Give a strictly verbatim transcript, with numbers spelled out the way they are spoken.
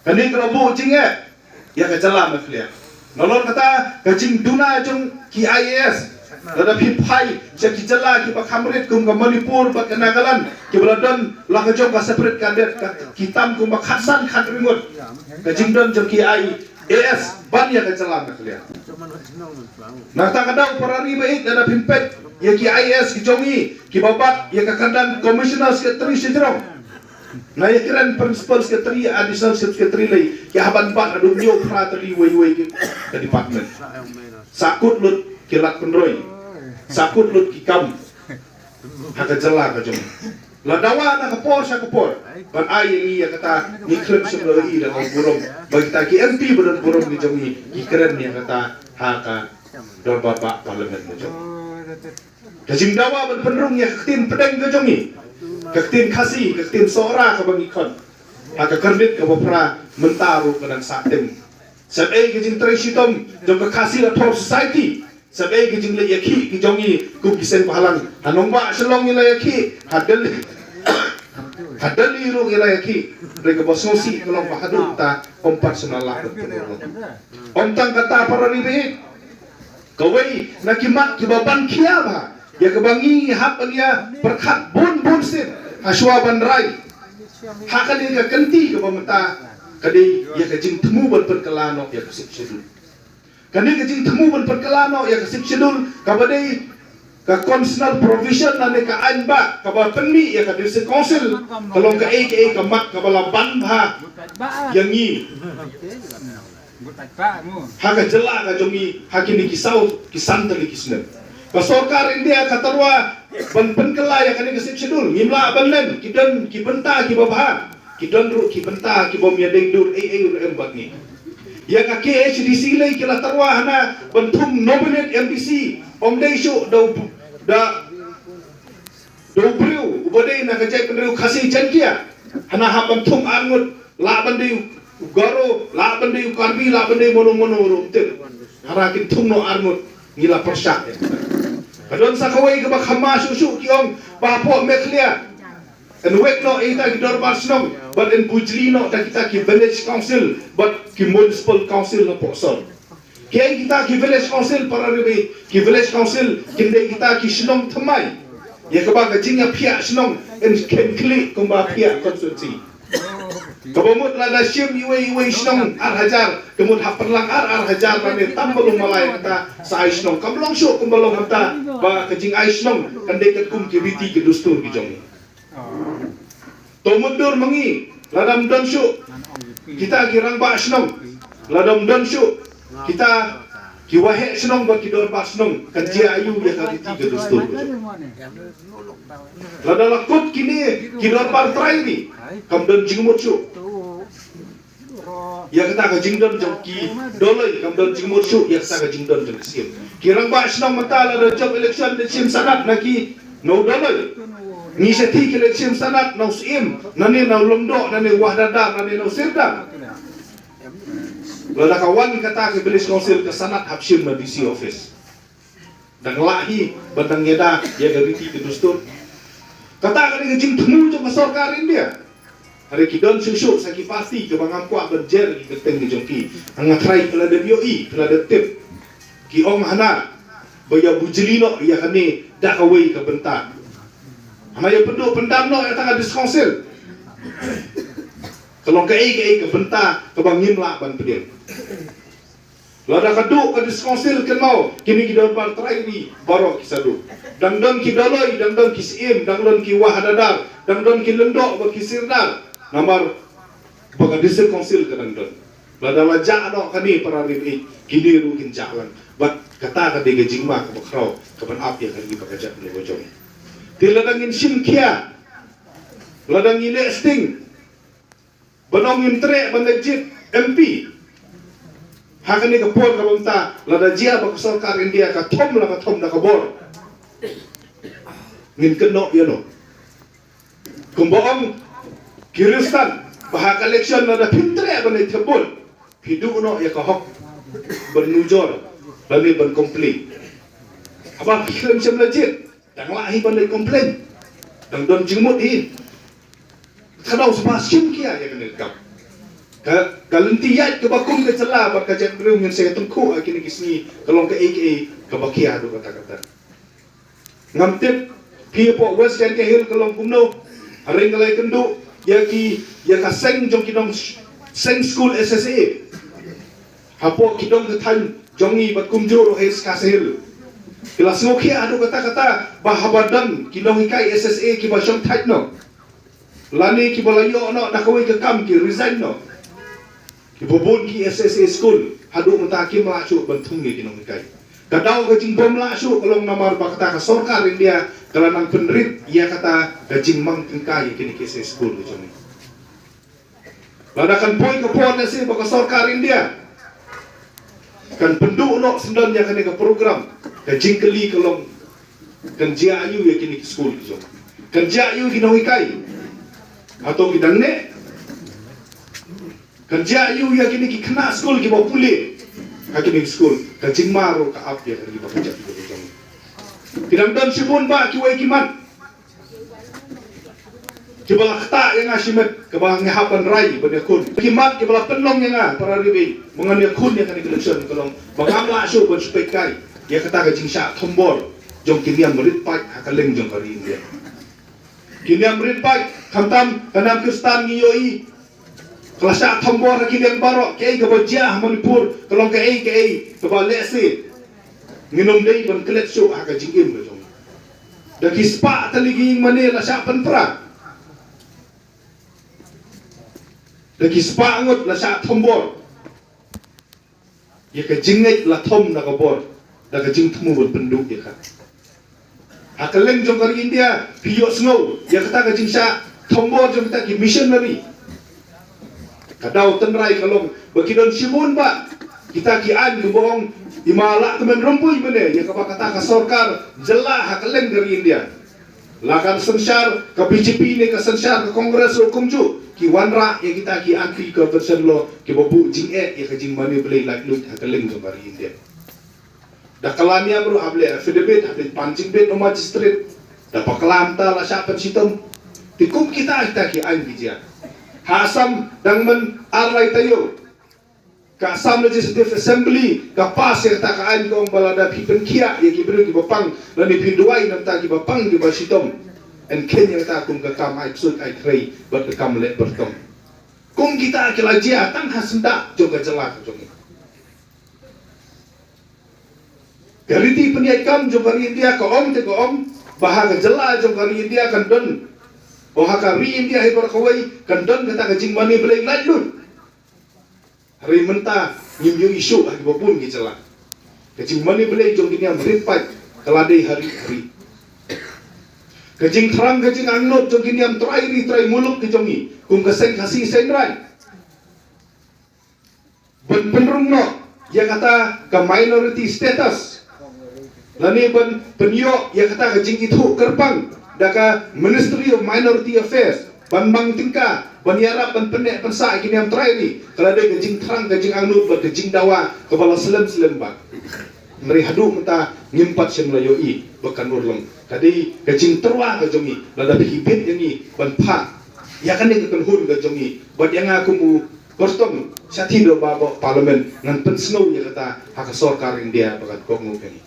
Kane ka la buh jingeh ïa ka jylla Meghalaya. Nalor kata ka jingduna jong ki I A S, lada phi phai sha ki jylla kiba kham rit kum ka Manipur bad ka Nagaland, kiba la don la ka jong ka separate cadet, ka ki tam kumba khatsan khathynriew ngut ka jingdon jong ki I A S ban ïa ka jylla Meghalaya. Na kata ka daw, para ri ba ïeit, lada phi peit ïa ki I A S ki jong ngi kiba bat ïa ka kyrdan Commissioner Secretary shajrong, na ïa kren Principal Secretary, Additional Secretary lei, ki hap ban bat haduh hynñiew phra tylli wei wei ka department. Sahkut lut ki lad pynroi, sahkut lut ki kam ha ka jylla ka jong ngi. La dawa na ka por sha ka por ban ai ïa ngi ïa kata, ngi khlem shym la ïohi da ka burom ba kita ki M P ba don burom ki jong ngi ki kren ïa kata ha ka dorbar bah Parliament ka jong ngi. Ka jingdawa ban pynrung ïa ka ktien pdeng ka jong ngi, ka ktien Khasi, ka ktien Sohra kaba ngi khot ha ka kyrdan kaba phra mynta ruh ka dang sah tem. Sep ei ka jingtrei shitom jong ka Khasi Lathor Society, sep ei ka jingleh ïakhih ki jong ngi kum ki seng bhalang. Ha nongbah Shillong ngi la ïakhih, ha Delhi, ha Delhi ruh ngi la ïakhih. Hynrei kaba sngewsih ka long ba haduh mynta ym pat sngewlah ban pynrung. Ym tang kata, para ri ba ïeit, kawei na ki mat kiba ban khia bha ïa kaba ngi hap ban ïa pyrkhat bun bun sien ha shuwa ban rai ha kane ka kynti kaba mynta ka dei ïa ka jingthmu ban pynkylla noh ïa ka Sixth Schedule. Kane ka jingthmu ban pynkylla noh ïa ka Sixth Schedule kaba dei ka constitutional provision lane ka aiñ bah kaba pynmih ïa ka District Council ka long kaei kaei ka mat kaba la ban bha ïa ngi ha ka jylla ka jong ngi ha kine ki saw ki san tylli ki snem. Ka sorkar India ka tyrwa ban pynkylla ïa kane ka Sixth Schedule. Ngim lah ban len, ki don ki bynta kiba bha, ki don ruh ki bynta ki bym ïadei dur ei ei ruh em bad ngi. Ïa ka K H A D C lei ki la tyrwa hana ban thung nominate M D C, ym dei shuh da u, da, da u briew uba dei na ka jaitbynriew Khasi Jaiñtia. Hana hap ban thung ar ngut, lah ban dei u Garo, lah ban dei u Karbi, lah ban dei mano mano ruh, ym tip. Hana kin thung noh ar ngut, ngi la pyrshah. Ka don sa kawei kaba kham ma shuh shuh, ki ong ba hapoh Meghalaya yn wek noh ïa kita ki dorbar shnong bad yn bujli noh da kita ki village council bad ki municipal council hapoh sor. Ki ong kita ki village council, para ri ba ïeit, ki village council kin dei kita ki shnong thymmai ïa kaba ka jingïaphiah shnong yn kheiñ khlieh kumba phiah constituency. Kaba mut lada shim iwei iwei shnong ar hajar, ka mut hap pynlang ar ar hajar lane tam ba long malai kata sa ai shnong. Kam long shuh kumba long hangta ba ka jingai shnong kan dei katkum ki riti ki dustur ki jong ngi. To mutdur ma ngi, lada ym don shuh kita ki rangbah shnong, lada ym don shuh kita ki waheh shnong bad ki dorbar shnong, kan jia aïu ïa ka riti ka dustur? Lada la kut kine ki dorbar trai ri, kam don jingmut shuh ïa kata ka jingdon jong ki Doloi, kam don jingmut shuh ïa kata ka jingdon jong ki Syiem. Ki rangbah shnong mynta lada jop election, kin shim sanad na ki, na u Doloi. Ngi shatei ki la shim sanad na u Syiem, nane na u Lyngdoh, nane Wahadadar, nane na u Sirdar. Lada ka wan kata ka village council, ka sanad hap shim na D C office. Dang lah hi ban dang ïada ïa ka riti ka dustur. Kata ka dei ka jingthmu jong ka sorkar India. Hynrei ki don shuh shuh sa ki parti kiba ngam kwah ban jer ki kyrteng ki jong ki. Nga trai, phi la dep ïohi, phi la dep tip. Ki ong hana ba ïa bujli noh ïa kane da kawei ka bynta. Hana ïa pynduh pyndam noh ïa kata ka district council. Ka long kaei kaei ka bynta kaba ngim lah ban pdiang. Lada ka duh ka district council, kynmaw, kine ki dorbar trai ri baroh ki sa duh. Dang don ki Doloi, dang don ki Syiem, dang don ki Wahadadar, dang don ki Lyngdoh bad ki Sirdar. Namar ba ka district council ka dang don. Lada la jah noh kane, para ri, kine ruh kin jah lang. Bad kata ka dei ka jingma kaba khraw kaban ap ïa ka ri bad ka jaitbynriew ka jong ngi. Te lada ngin shim khia, lada ngi leh sting, ban ong ngim treh ban leit jied M P ha kane ka por kaba mynta, lada jia ba ka sorkar India ka thom la ka thom da ka bor, ngin kynnoh ïano? Kumba ong ki Khristan ba ha ka election lada phim treh ban leit thep vote, phi duh noh ïa ka hok ban nujor lane ban complain. Haba phi khlem shym la jied, dang lah hi ban leit complain. Dang don jingmut hi. Ka daw sngewbha shim khia ïa kane ka kam. Ka, ka lynti ïaid kaba kum ka jylla bad ka jaitbynriew ngin sa ïa tyngkhuh ha kine ki sngi ka long kaei kaei kaba khia haduh katta katta. Ngam tip phi hapoh West Jaintia Hills ka long kumno. Hynrei nga la ïakynduh ïa ki, ïa ka seng jong ki nong, seng skul S S A hapoh ki dong ki thaiñ jong ngi bad kumjuh ruh ha East Khasi Hills. Ki la sngewkhia haduh katta katta ba haba don ki nonghikai S S A kiba shong thait noh lane kiba la ïoh noh da kawei ka kam ki resign noh. Kiba bun ki S S A skul haduh mynta kim lah shuh ban thung ïa ki nonghikai. Ka daw ka jingbym lah shuh ka long namar ba kata ka sorkar India ka la nang pynrit ïa kata ka jingmang tyngka ïa kine ki S S A skul ka jong ngi. Lada kan poi ka por lehse ba ka sorkar India kan pynduh noh syndon ïa kane ka program, ka jingkylli ka long, kan jia aiu ïa kine ki skul ki jong, kan jia aiu ki nonghikai? Hato ki dang neh? Kan jia aiu ïa kine ki khynnah skul kiba pule ha kine ki skul? Ka jingma ruh ka ap ïa kane kiba ka jia ki jong. Ki dang don shibun ba kiwei ki mat kiba la ktah ïa nga shimet kaba nga hap ban rai ban ïakhun. Ki mat kiba la pynlong ïa nga para ri ba ngan ïakhun ïa kane ka election ka long ba ngam lah shuh ban shu peit kai ïa kata ka jingshah thombor jong ki niam rit paid ha kylleng jong ka ri India. Ki niam rit paid, khamtam ka niam Khristan ngi ïohi ka la shah thombor ha ki liang baroh. Kaei kaba jia ha Manipur ka long kaei kaei kaba lehse ngin ym dei ban klet shuh ha ka jingim ka jong. Da ki spah tylli ki ïing mane la shah pynpra, da ki spah ngut la shah thombor. Ïa ka jingngeit la thom na ka bor da ka jingthmu ban pynduh ïa ka. Ha kylleng jong ka ri India phi ïohsngew ïa kata ka jingshah thombor jong kita ki missionary. Ka daw tynrai ka long ba ki don shibun ba kita ki aiñ kiba ong i ma la tymmen rympui mane ïa kaba kata ka sorkar jylla ha kylleng ka ri India. La ka synshar ka B J P ne ka synshar ka Congress ruh kumjuh ki wanrah ïa kita ki anti corruption law kiba buh jingeh ïa ka jingmane blei laitluid ha kylleng jong ka ri India. Da ka la niam ruh hap leh affidavit, hap leit pan jingbit u magistrate. Da bakla mynta la shah pynshitom. Te kum kita kita ki aiñ ki jia. Ha Assam dang man ar lai taïew ka Assam Legislative Assembly ka pass ïa kata ka aiñ ka ong ba lada phi pynkhiah ïa ki briew kiba pang lane phi duwai na bynta kiba pang kiba shitom, yn kheiñ ïa kata kum ka kam ai ksuid ai khrei bad ka kam leh byrtong. Kum kita ki la jia tang ha syndah jong ka jylla ka jong ngi. Ka riti pynïaid kam jong ka ri India ka ong te ka ong ba ha ka jylla jong ka ri India kan don, o ha ka ri India hi baroh kawei kan don kata ka jingmane blei laitluid. Hynrei mynta ngim ïohi shuh ha kiba bun ki jylla. Ka jingmane blei jong ki niam rit paid ka la dei ha ri ha ri. Ka jingthrang ka jingangnud jong ki niam trai ri trai muluk ki jong ngi kum ka seng Khasi Seng Rain ban pynrung noh ïa kata ka minority status lane ban pynïoh ïa kata ka jingithuh kyrpang da ka Ministry of Minority Affairs ban mang tyngka ban ïarap ban pynneh pynsah ïa ki niam trai ri. Ka la dei ka jingthrang ka jingangnud bad ka jingdawa kaba la slem slem bha. Hynrei haduh mynta ngim pat shym la ïohi ba kan urlong. Ka dei ka jingtyrwa ka jong ngi lada phi bit ïa ngi ban phah ïa kane ka kynhun ka jong ngi bad ïa nga kum u kyrtong shathie da ba ba Parliament ngan pynsngew ïa kata ha ka sorkar India ba kan kohnguh ïa ngi.